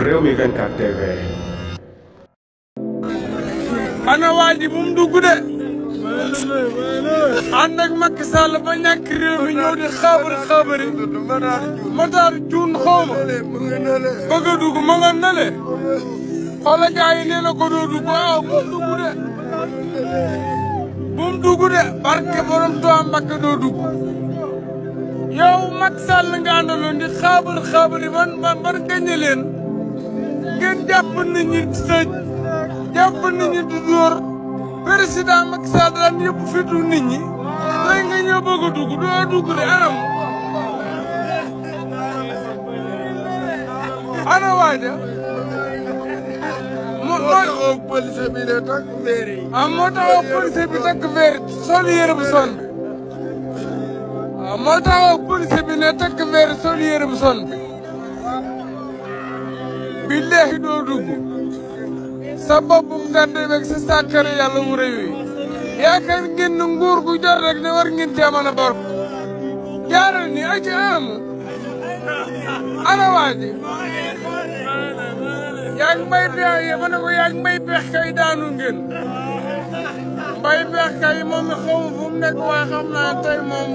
Rewmi 24 TV. ana waa ji bu mu dugg de ànd ak Macky Sall ba ñàkk réew mi ñëw di xaabari Matar Cuun xawma bëgg a dugg ma nga nale xoola gars yi nee na ko doo dugg waaw bu mu dugg de bu mu dugg de barke borom Tuubaa Mbàkke doo dugg yow Macky Sall nga àndaloon di xaabari ban gañe leen ngeen jàpp nit ñi di tëj jàpp nit ñi di dóor président Macky Sall daan yëpp fitu nit ñi lay nga ñëw bëgg a dugg doo dugg de anam ana waay de moo taxaw police bi ne takk verre yi moo taxaw police bi takk verre sol yére bu son bi moo taxaw police bi ne takk verre sol yére bu son bi billahi doo dugg sa bopp gàdde beeg sa sàkkare yàlla wu rëy wi yaakaar ngeen ne nguur gu jot rek ne war ngeen cee mën a bor jaaral ni aji am ana waaji yaa ngi mbay pex ma ne ko yaa ngi mbay pex kay daanu ngeen mbay pex kay moom mi xaw ma fu mu nekk waaye xam naa tey moom